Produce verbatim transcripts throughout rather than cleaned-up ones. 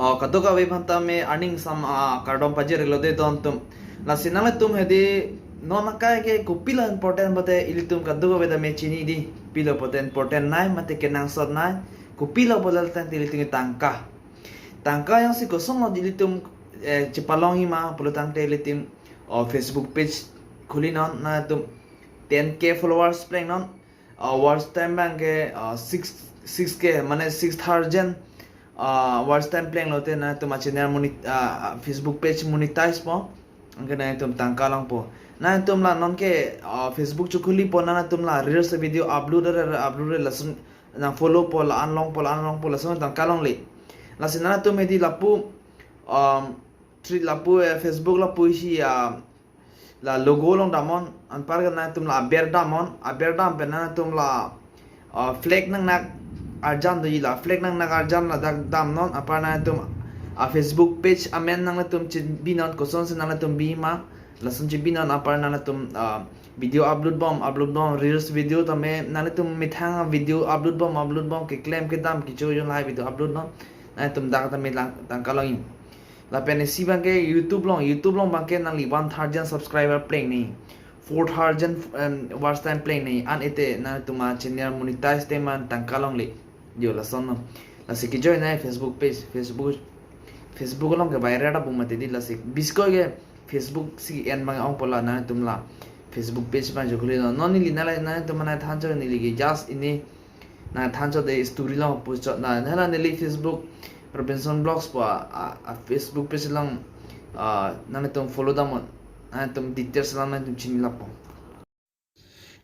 Oh, kadokave aphan tame earning sam, ah, kardom pajirlo de don atum. Lasi nanglitum hedi non akai ke kopilo important pulote ilitum kadokave tame chini di. Pilo pulote important nai mate kenangsot nai. Kopilo pulote ilitum tangka. Tangka jongsi kosonlo ilitum, eh, chepalongji ma pulo tangte ilitum, oh, Facebook page khuli non, nanglitum ten K followers pleng non, uh, watch time abang ke, uh, six, six K, mane six thousand, uh, watch time plenglote nanglitum a channel moni-, uh, Facebook page monetize po. Anke nanglitum tangka longpo. Nanglitum la non ke, uh, Facebook chokhulipo, nanglitum la reels video upload re, re, upload re, lason nang follow po, la-an longpo, la-an longpo, lason tangka longle. Lasi nanglitum hedi lapu, um, tri lapu, eh, Facebook lapu isi, ah, la logo along damnon, anparke nanglitum la aber damnon, aber dam pen nanglitum la, ah, flag nangnak arjan doji, la flag nangnak arjan ladak damnon, anpar nanglitum, ah, Facebook page amen nanglitum chebinon, kosonsi nanglitum bima, lason chebinon, anpar nanglitum, ah, video upload bom, upload bom, reels video tame nanglitum methang video upload bom, upload bom, keklem kedam kecho jon lahai video upload non, nanglitum dak tame lang tangka longji. Lapen isi abang ke YouTube along, YouTube along abang ke nangli one thousand subscriber pleng ni, four thousand, em, watch time pleng ni, an ete nanglitum a channel monetize te man tangka longle. Jo lason non. Lasi kejoin nai Facebook page, Facebook, Facebook along ke viral da bung mati di lasi. Biskoi ke Facebook si en abang ongpo la nanglitum la Facebook page abang chokhuli non. Non neli nala nanglitum mane thancho neli ke just ini nangthancho de story along post chot na. Hala neli Facebook Robinson Vlogs po a, a, a Facebook page along, ah, nanglitum follow damnon. Nanglitum details alam nanglitum chini lapo.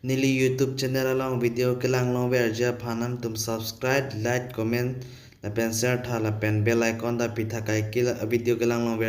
Neli YouTube channel along video kelang longverji aphan nanglitum subscribe, like, comment, lapen share tha, lapen bell icon ta pitha kaike la video kelang longver